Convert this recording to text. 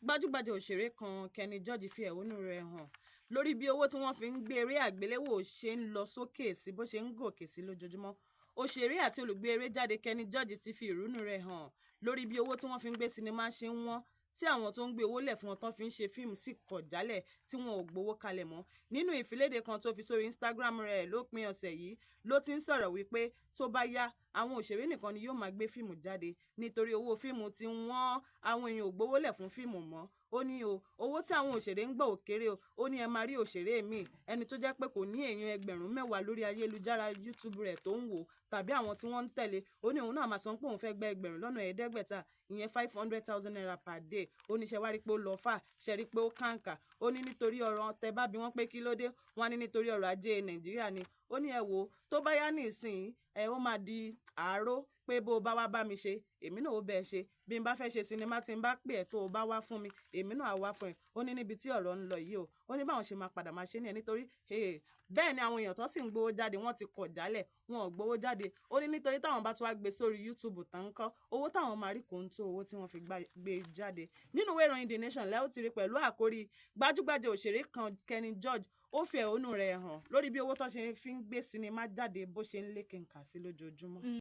Gbajúgbajà òṣèré kan, Kenny George, fi ẹ̀hónú rẹ̀ hàn lórí bí owó tí wọ́n fi ń gbé eré àgbéléwò ṣe ń lọ sókè sí bó ṣe ń gòkè sí lójoojúmọ́. Òṣèré àti olùgbé eré jáde Kenny George ti fi ìrunú rẹ̀ hàn lórí bí owó tí wọ́n fi ń gbé sinimá ṣe ń wọ́n, tí àwọn tó ń gbé owó lẹ̀ fún wọn tán fi ń ṣe fíìmù sì kọ̀ jálẹ̀ tí wọn ò gbowó kalẹ̀ mọ́. Nínú ìfiléde kan tó fi sórí Instagram rẹ̀ lópin ọ̀sẹ̀ yìí ló ti ń sọ̀rọ̀ wípé tó bá yá, àwọn òṣèré nìkan ni yóò máa gbé fíìmù jáde nítorí owó fíìmù ti wọ́n, àwọn èèyàn ò gbowó lẹ̀ fún fíìmù mọ́. Ó ní o, owó tí àwọn òṣèré ń gbà ò kéré o. Ó ní ẹ máa rí òṣèré míì, ẹni tó jẹ́ pé kò ní èèyàn 10,000 lórí ayélujára YouTube rẹ̀ tó ń wò tàbí àwọn tí wọ́n ń tẹ̀lé. Ó ní òun náà máa sọ pé òun fẹ́ gba 500,000, ìyẹn ₦500,000 per day. Ó ní ṣe wá rí pé ó lọ fà ṣe rí pé ó kàǹkà. Ó ní nítorí ọ̀rọ̀ tẹ bá bi wọ́n pé kí ló dé, wọ́n á ní nítorí ọrọ̀ ajé Nàìjíríà ni. Ó ní ẹ wò ó, tó bá yá nísìnyí, ẹ ó máa di àáró pé bó o bá wá bá mi ṣe, èmi náà ó bẹ́ẹ̀ ṣe. Bí n bá fẹ́ ṣe sinimá, tí n bá pè ẹ́, tó o bá wá fún mi, èmi náà á wá fún ẹ. Ó ní níbi tí ọ̀rọ̀ ń lọ yìí o, ó ní báwọn ṣe máa padà máa ṣe nìyẹn, nítorí bẹ́ẹ̀ ni àwọn èèyàn tó sì ń gbowó jáde, wọ́n ti kọ̀ jálẹ̀, wọn ò gbowó jáde. Ó ní nítorí táwọn bá tún wá gbé sórí YouTube tán kọ́, owó táwọn máa rí kò ń tó owó tí wọ́n fi gbé jáde. Nínú ìwé ìròyìn The Nation lẹ́ ó ti rí pẹ̀lú àkórí gbajúgbajà òṣèré kan Kenny George, ó fi ẹ̀hónú rẹ̀ hàn lórí bí owó tó ṣe fi ń gbé sinimá jáde bó ṣe ń lékenkà sí lójoojúmọ́.